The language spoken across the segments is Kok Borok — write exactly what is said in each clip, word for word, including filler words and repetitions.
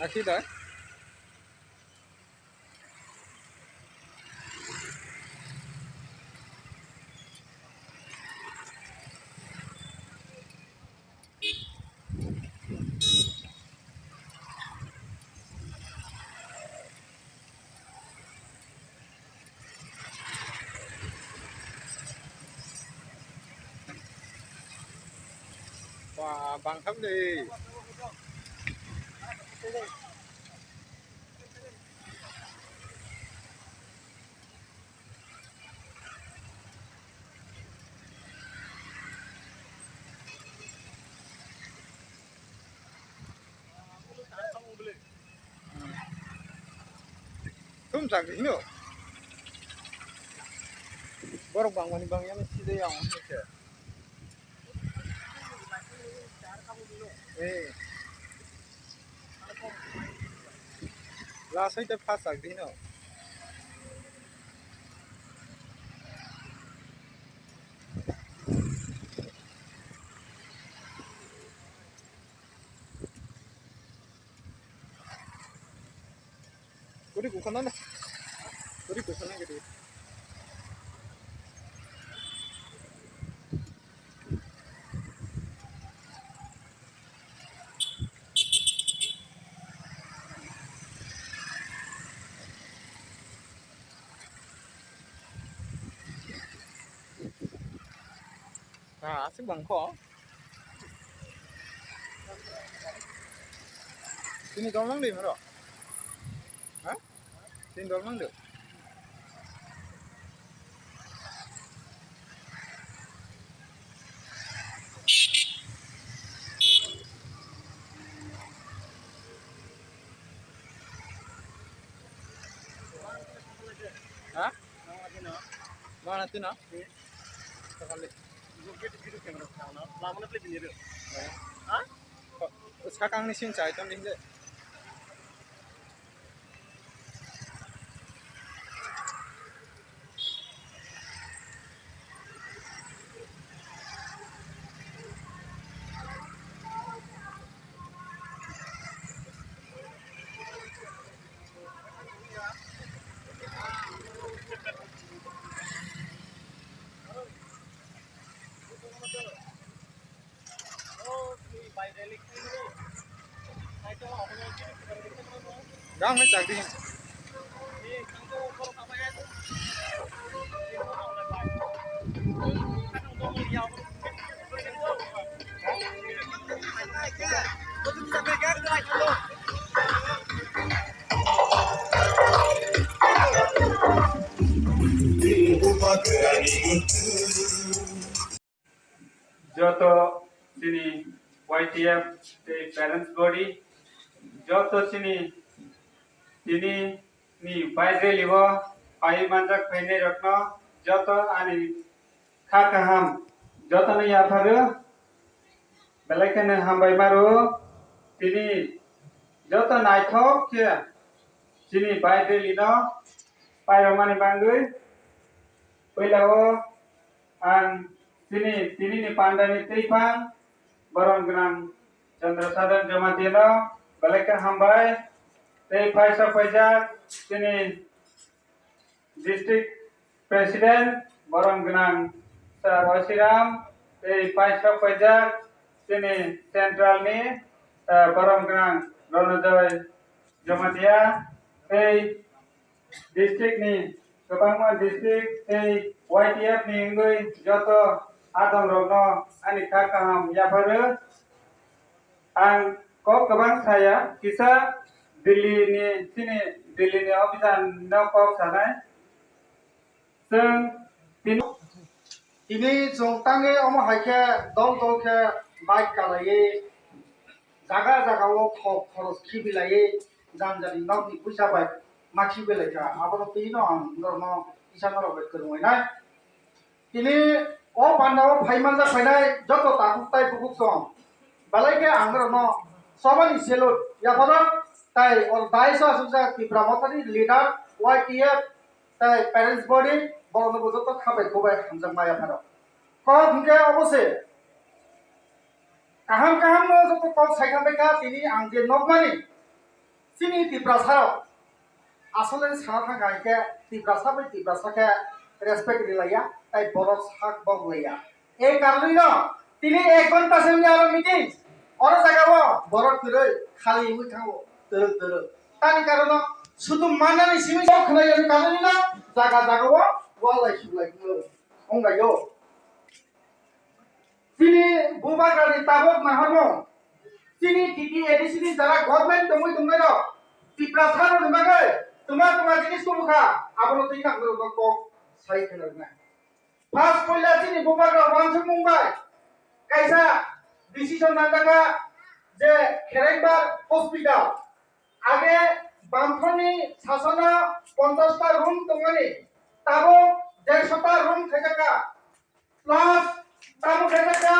Aki da. Wah, bangtham de. Thum chak hino. Borok bangmani bangya side yang hino se. Eh. Last hai te first sak dino. Kuri kukhana na. Kuri kukhana gede. Ah, aswk bang kho. Chini dol nang de maro. Ha? Chini dol nang de. Ha? Mana tino? Sakang ni sim chai ton ding de. Gang hai chak di. Joto chini Y T F tei parents body, joto chini tini ni bai rally o phai manjak phainai rokno joto ani kha kaham jotono yapharu, belai kheno hambai maru. Tini joto naithok khe chini bai rally no pairokmani bagwi puila o ang chini tini ni panda ni twiphang borom gwnang Chandra Sadhan Jamatia no belai khe hambai tei phaisa phaijak chini District President borom gwnang Sir Osiram tei paisok paijak chini Central ni, eh, borom gwnang Ronojoy Jamatia tei district ni kwbangma district tei Y T F ni wngwi joto adong rokno ani kha kaham yapharwi. Ang kok kwbang saya, kisa Delhi ni, chini Delhi ni officer no kok sanai. Chwng tini, tini chwng tangwi omo hai khe dol dol khe bike kalaiwi jaga jaga o khok khoros khibilaiwi jani jani nokni puisa bai ma khibilaikha. Abono twi no ang norokno kisa norok bai kwrwngwi nai. Tini o panda o phai manjak phainai joto takhuk tai bukhuk song. Belai khe ang norokno sobani salute yapharok tai o daiso asukjak Tipra Mothani leader Y T F tai parents body borokno bo joto khabai khubai hamjakma yapharok. Kok hwnkhe obo se kaham kaham no joto kok sai kha tini ang je nokmani Chini Tiprasa rok asole sana thangkha hinkhe Tiprasa bai Tiprasa khe respect rilaiya, tai borok sak bok laiya. Ei karonwino tini ek ghonta se wngya aro meeting. Oro jagao borok kwrwi khali wngwi thango, twrwk twrwk. Tani karono sudu mannani simi kok khwlaiya karonwino jaga jagao walai suglai wnglaio. Chini bubagrani tabuk naharmung, chini T T A D C ni jara government tongwi tongnairok Tiprasa rokni bagwi twma twma jinis tubukha, abono twi nang norokno kok sai khwna rwnai. First poila chini bubagra uansukmung bai kaisa decision nanjakha je Kherengbar hospital age Bamphorni sasono ponchash ta room tongmani, tabuk dersho ta room khaijaka. Plus tamo khaijaka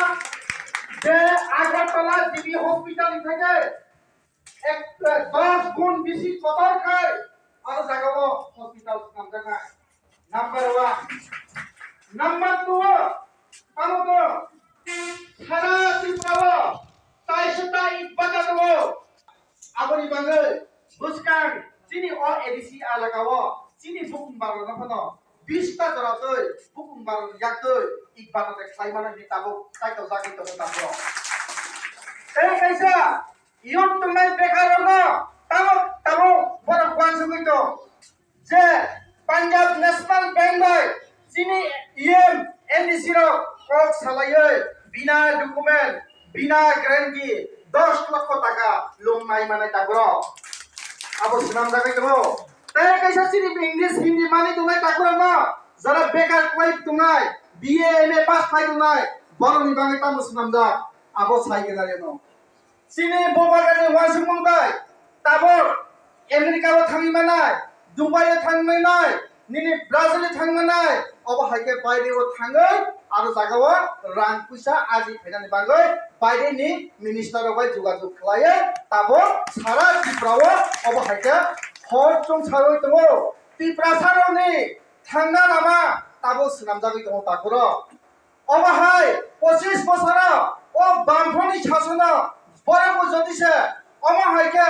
je Agartala G B hospital ni khaijak ek, dos gun bisi kotor khai aro jagao hospital swnamjaknai. Number one. Number two, tamo to sara Tripura o taisota it bacha tongo. Aboni bagwi bwskang chini o A D C alaka o chini bukung barok no phano bish ta jora twi bukung barok ni yak twi it bacha de khlai mano hinwi tabuk kaitor jagwi tongo tabuk. Tei kaisa youth tongnai bekar rok no tabuk tabuk borok uansugwi tong. Je Punjab National Bank bai chini E M N D C rok kok salaiwi bina document, bina guarantee dos lokho taka loan nai manai takurok. Abo swnamjagwi tongo. Tei kaisa chini English, Hindi manwi tongnai takurok no, jara bekar kwlai tongnai, B A, M A pass khai tongnai, borokni bagwi tamo swnamjak, abo sai gwnarino. Chini bubagrani uansukmung bai tabuk America o thangwi manai, Dubai o thangwi manai, nini Brazil o thangwi manai, obo hai khe baire o thangwi aro jaga o rang puisa aji phainani bagwi baire ni minister rok bai jogajog khlaiwi tabuk sara Tripura o obo hai khe hor chwng sarwi tongo. Tiprasa rokni thangna lama tabuk swnamjagwi tongo takhoro. Omo hai pochis bosoro o Bamphorni sasono borokbo jodi se omo hai khe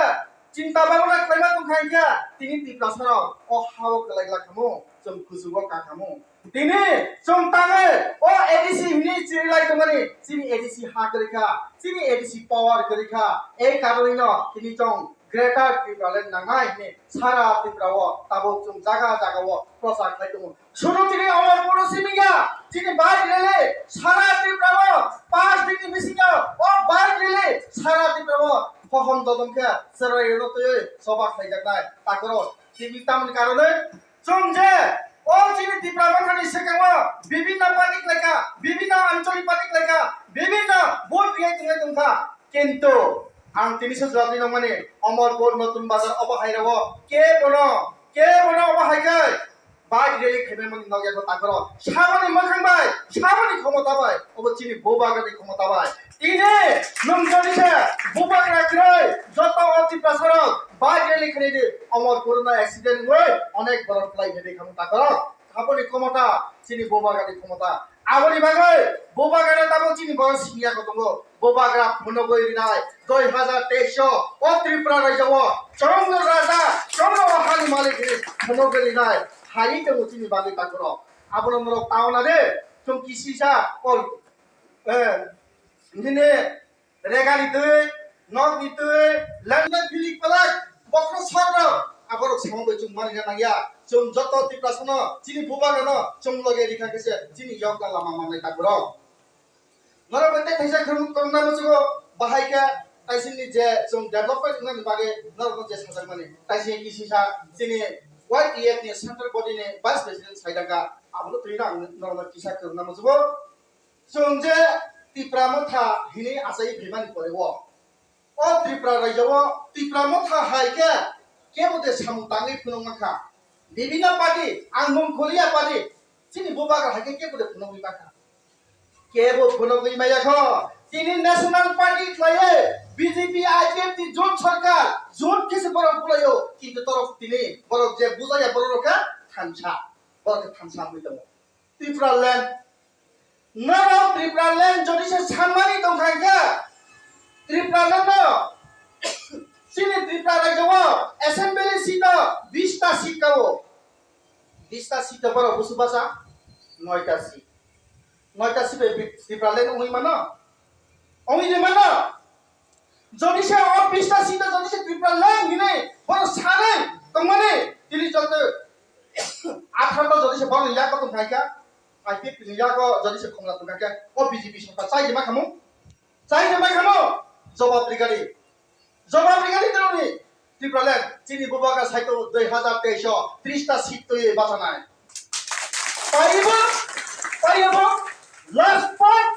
chinta bhabna khlaima tongkha hinkhe tini Tiprasarok o ha-o kwlai glak khamu, chwng kuchugo ka khamu. Tini chwng tangwi o A D C hinwi chiri lai tongmani chini A D C ha kwrwi kha, chini A D C power kwrwi kha. Ei karonwino tini chwng Greater Tipraland nangnai hinwi sara Tripura o tabuk chwng jaga jaga o prochar khlai tongo. Sudu tini Amarpur o simi ya, chini bike rally sara Tripura o, pash din ni bisingo o bike rally sara Tripura o, hohom dodom khe chwrai rwno twiwi choba khlaijaknai. Takoro tini tamoni karonwi chwng je o chini Tipra Mothani swkango bibinno party khlaikha, bibinno ancholi party khlaikha, bibinno vote riyai tongnai tongkha. Kintu ang tini se jora twi nangmani Amarpur, Notun Bazar obo hai rwo kebono, kebono obo hai khe bike rally khaimani nokya ko takoro. Saboni mwkhang bai, saboni khomota bai, obo chini bubagrani khomota bai. Tini nwng jodi se bubagra kwrwi joto o Tiprasarok bike rally khainai di, Amarpur no accident wngwi onek borok kwlai khainai khamu takoro. Aboni khomota chini bubagrani khomota. Aboni bagwi bubagrano tabuk chini borok siniya kotongo. Bubagra phunugwi rinai dui hazar teis o o Tripura rajyo o chwngno raja, chwngno o hani malik hinwi phunugwi rinai hai tongo chini bagwi takhoro. Abono norok tauna de chwng kisisa o, eh, nini Regani twi, nokni twi, lemna philik pelak, bokhorok sokro, aborok samung bai chwng mani nangya. Chwng joto Tiprasano, chini bubagrano, chwng loge rikha khe se, chini yokna lama manai takhoro. Norok bai tei thaisa khwrwng tongna muchungo, bahai khe, taisini je chwng development wngnani bagwi norokno je sajakmani, taisini kisisa chini Y T F ni central body ni vice president saidaka, abono twi ang norokno kisa khwrwngna muchungo. Chwng je Tipra Motha hinwi achai phaimani pore o, o Tripura rajyo o Tipra Motha hai khe kebo de samung tangwi phunuk mankha. Bibhinno party, ang mung kholiya party, chini bubagra hai khe kebo de phunugwi mankha. Kebo phunugwi maya kho. Tini national party khlaiwi B J P I P F ni jot sarkar, jot khe se borok bulaio, kintu torok tini borok je bujaya borok rok khe thansa, borok khe thansa wngwi tongo. Tipraland. Norok Tipraland jodi se sanmani tongkha hinkhe, Tipraland no Chini Tripura rajyo o assembly seat o bish ta seat ka o. Bish ta seat o borok busu basa noita seat. Noita seat bai Tripura le wngwi mano. Wngwi de mano. Jodi se o bish ta seat o jodi se Tripura le wngwi ne borok sanai tongmani tini joto atharo ta jodi se borok yak tong khai kha. I P F T ni yago jodi se khumla tong kha khe o B J P sorkar chai de ma khamu. Chai de ma khamu. Jobab rigari. Jobab rigari doroni Tipraland chini bubagra saito dui hazar teis o tris ta seat twi bachanai. Paibo, paibo, last fight,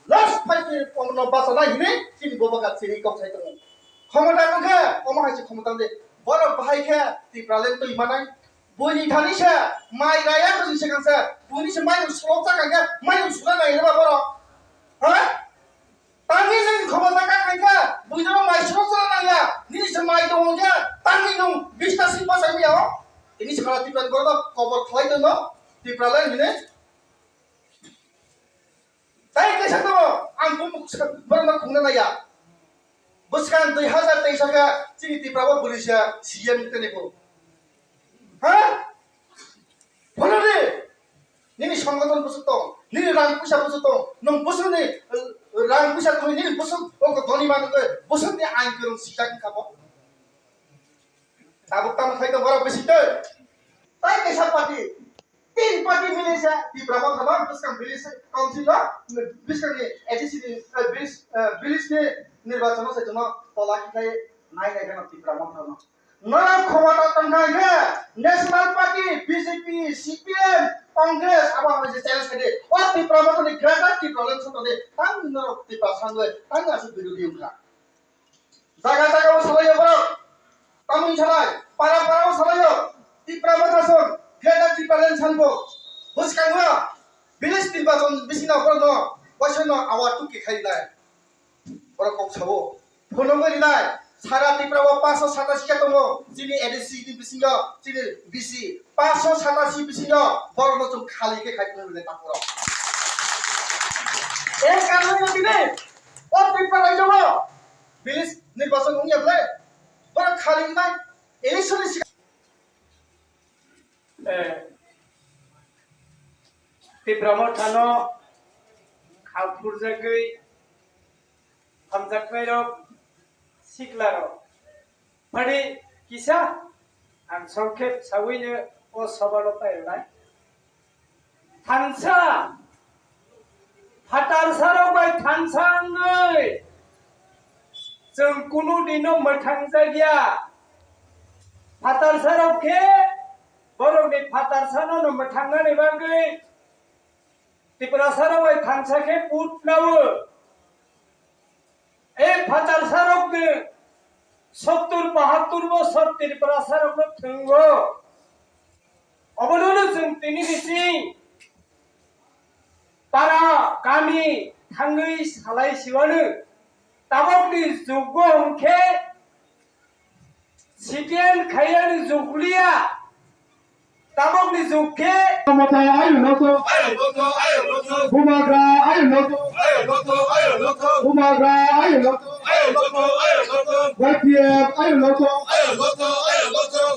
last fight ni omno bachanai hini chini bubagra chini kok saito. Khomota tong khe, omo hai se khomota de. Borok bahai khe Tipraland twi manai. Buini thani se mai raya ko se kang se. Buini se mai sulok sa kang khe mai sura nai reba borok. Ha? Tangwi nini khobor ta kha khaikha, buino mai sro sro nangya, nini se mai tongo khe, tangwi nung bista sing bachai maya o. Tini se khara Tipraland borok kobor khlai tono, Tipraland hine. Tai kaisa tongo, ang bumuk borokno khungna naya. Bwskang dui hazar teis kha, chini Tripura o bwrwi se C M tene ko. Ha? Phunudi, nini songgothon bwswk tong, nini rang puisa bwswk tong, nwng bwswkni, eh, rang puisa tongwi nini bwswk oko doni manwi tongwi bwswkni ain kwrwng sijak wngkha bo. Tabuk tamo khai tong borok bisi twi. Tai kaisa party, tin party mili se Tipra Motha no bwskang village council no, bwskangni A D C ni, eh, village, eh, village ni nirbachon no se jono tola khiklai nai nai gana Tipra Motha no. Norok khobor tong kha khe National Party, B J P, C P M, Congress abo hai je challenge khe de. O Tipra Motha ni Greater Tipraland soto de. Tang norok Tipra sangwe, tang asuk birodhi wngkha. Jaga jaga o salaio borok. Tamoni salai, para para o salaio. Tipra Motha song, Greater Tipraland sanbo. Bwskango village nirbachon bisingno borokno waisano awar tuki khai nai. Borok kok sao. Phunugwi rinai, sara Tripura o paanch sho satasi khe tongo, chini A D C ni bisingo, chini B C, paanch sho satasi bisingo, borokno chwng khali khe khai phunugwi rinai takhorok. E karone tini, o Tripura rajyo o, village nirbachon wngya bwle, borok khali wngnai, election ni sikang. Eh, Tipra Mothano khapurjagwi hamjaknairok, siklarok. Phani kisa ang songkhep sawino o sobalo pairwnai. Thansa, phatarsa rok bai thansa wngwi chwng kunu dino mwthangjakya. Phatarsa rok khe borokni phatarsa no mwthangnani bagwi Tiprasa rok bai thansa khe put nawo. E phatarsa rokni sottur bahattur bosor Tiprasa rokno thwngo. Obono chwng tini bising para kami thangwi salai siwano. Tabokni jugo hwnkhe C P M khaiyani jukliya. Tabokni jukhe. Mata ayo loto. Bubagra ayo loto. Bubagra ayo loto. Y T F ayo loto.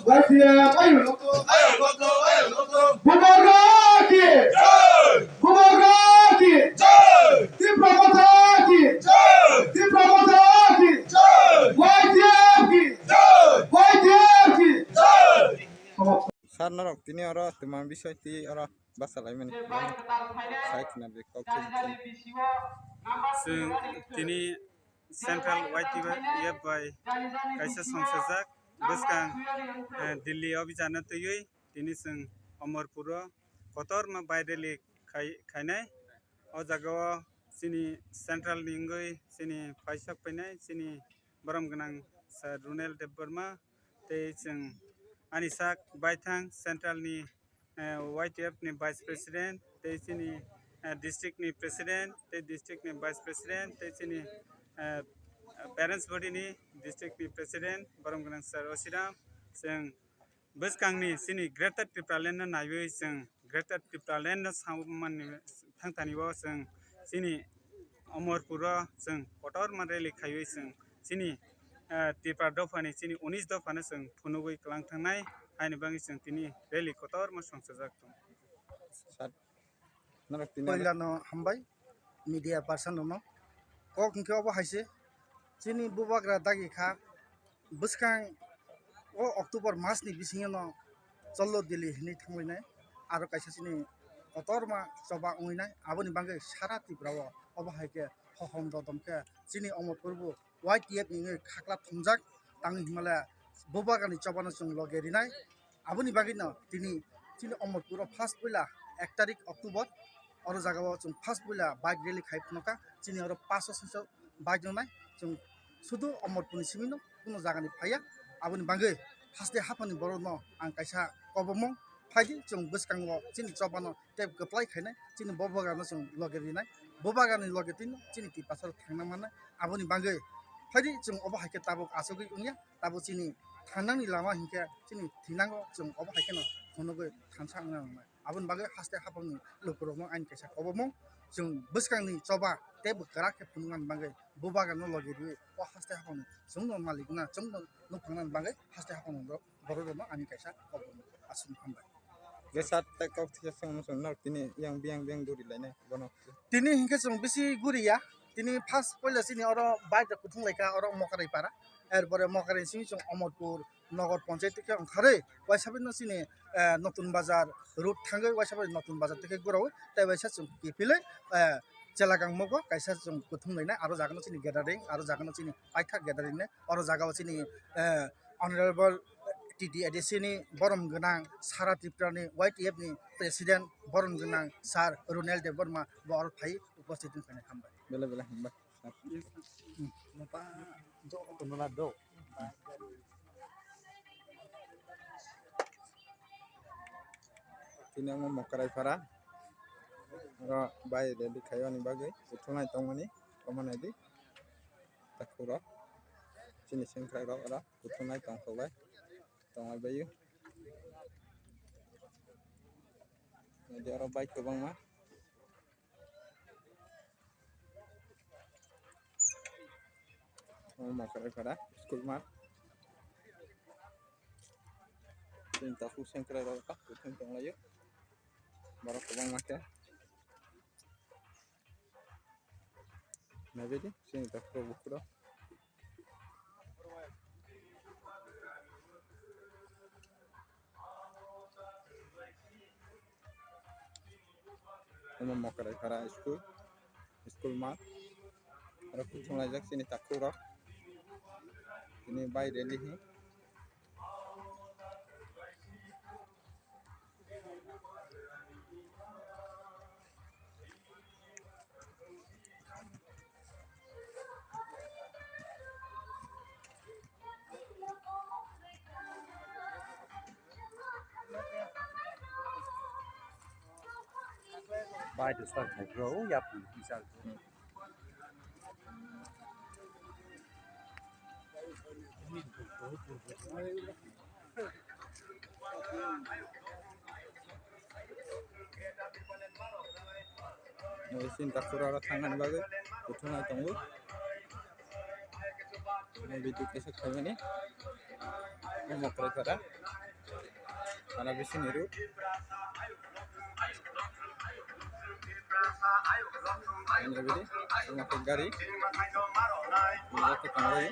Y T F ayo loto. Bubagra ki. Bubagra ki. Tipra Motha ki. Tipra Motha ki. Y T F ki. Y T F ki. Sir, norok tini oro twma bisai twi oro bachalaimani. Sai khna de kok thai. Chwng tini Central Y T F bai kaisa songsajak bwskang, eh, Delhi o bijano twiwi tini chwng Omorpuro kotorma bai rally khai-, khainai. O jagao chini Central ni wngwi chini phaisak phainai chini borom gwnang Sir Runel Debbarma tei chwng ani sak baithang Central ni, eh, Y T F ni Vice President tei chini, eh, district ni President tei district ni Vice President tei chini, eh, parents body ni district ni President borom gwnang Sir Osiram. Chwng bwskangni chini Greater Tipraland no naiwi chwng Greater Tipraland no samani thangthani o chwng chini Omorpuro chwng kotorma rally khaiwi chwng chini eh, Tipra dophani chini unis dophano chwng phunugwi kwlang thangnai, haini bagwi chwng tini rally kotorma songchajak tongo. Sir, norok tini Poilano hambai media person rokno. Kok hinkhe obo hai se, chini bubagra dagi kha, bwskang o October mas ni bisingo no Chollo Delhi hinwi thanglainai, aro kaisa chini kotorma choba wngwi nai, aboni bagwi sara Tripura o obo hai khe hohom dodom khe chini Omorpur bo Y T F ni wngwi khakla thumjak, tangwi hinmale bubagrani chobano chwng loge rinai. Aboni bagwino tini chini Omorpuro first puila ek tarik October, oro jagao chwng first puila bike rally khai phunukha, chini oro paso swiso bike wngnai, chwng sudu Omorpurni simino kuno jagani phaiya. Aboni bagwi haste haphangni borokno ang kaisa kobomung phaidi, chwng bwskango chini chobano tei kwplai khainai, chini bubagrano chwng loge rinai, bubagrani loge twino chini Tiprasarok thangna mannai. Aboni bagwi phaidi chwng obo hai khe tabuk achugwi wngya, tabuk chini thangnani lama hinkhe chini thinango chwng obo hai kheno phunugwi thansa wngna nangnai. Aboni bagwi haste haphangni lukurokno ani kaisa kobomung, chwng bwskangni choba tei bwkra khe phunuknani bagwi bubagrano loge riwi o haste haphangni chwngno malikna chwngno nukphangnani bagwi haste haphangni borok, borok rokno ani kaisa kobomung. Aswk hambai. Bwsa tei kok thisa chwngno chwng norok tini yang biyang biyang duri lainai bono. Tini hinkhe chwng bisi guriya. Tini first puila chini oro bike rok kuthung laikha oro Mokrai para. Erpore Mokrai simi chwng Omorpur Nogor Panchayat khe ongkharwi waisa bino chini, eh, Notun Bazar road thangwi waisa bai Notun Bazar tei khe guraui tei waisa chwng kiphilwi, eh, Chelagangmogo kaisa chwng kuthung lainai aro jagano chini gathering aro jagano chini paithak gathering nai oro jagao chini, eh, Honorable T T A D C ni borom gwnang sara Tripura ni Y T F ni president borom gwnang sir Runel Debbarma bo oro phai uposthit wngkha, hambai. Belai belai hambai. Tini omo Mokrai para. Oro bai ready khaiyoni bagwi kuthunai tongmani. Omo naidi. Takhurok. Chini sengkrakrok oro kuthunai tongthok bai. Tonglai bai. Naidi oro bai kwbangma. Omo Mokrai para school mat. Chini takhuk sengkrakrok kuthung tonglaio. Borok kwbangma khe. Naibedi, chini takhuk bukhuk rok. Omo Mokrai para school, school mat. Oro kuthung laijak chini takhuk rok. Tini bai rally hi. Bai de start khai bro, ya pu ki sal. Sini takhuk rok thangna bagwi kuthung nai tongo. Video kaisa khaimani. Mokrai para. Ana bisini ru. Ini bidi, ini ke gari. Ini ke tanggai.